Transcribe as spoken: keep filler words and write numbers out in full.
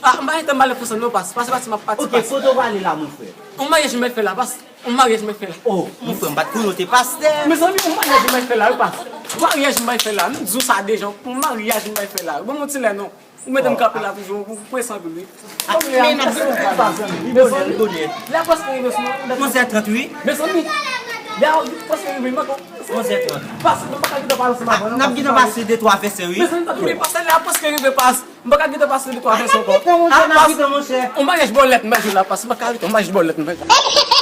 Ah, m pa gen tan m pale pou sa non, pas. Pas, pas, m ap pati, pas. Ok, kote w prale la, mon frè? On maryaj m bay fè la, pas. On maryaj m bay fè la. Oh, mon frè, m pa t konnen w te pastè. Mezanmi, on maryaj m bay fè la, wi, pas. Maryaj m bay fè la, m di w sa deja, on maryaj m bay fè la. Bon, mon ti lè non. Ou mete m kanpe la toujou, ou prese anpil, wi. Ah, men n ap gen yon pas, wi, bonè, wi, bonè. Lè preske rive sou mwen. Onzè trant, wi. Mezanmi, lè preske rive, m pa... Onzè trant. Pas, m pa ka gentan pale ansanm avè w non, n ap gentan pase de twa vèsè, wi. Mezanmi, pa tounen pase, lè preske rive, pas. M pa ka gentan pase de twa vèsè ankò. Tan, monchè, n ap gentan, monchè. On maryaj bòlèt m bay jwe la, pas. M pa ka rete, on maryaj bòlèt m bay jwe.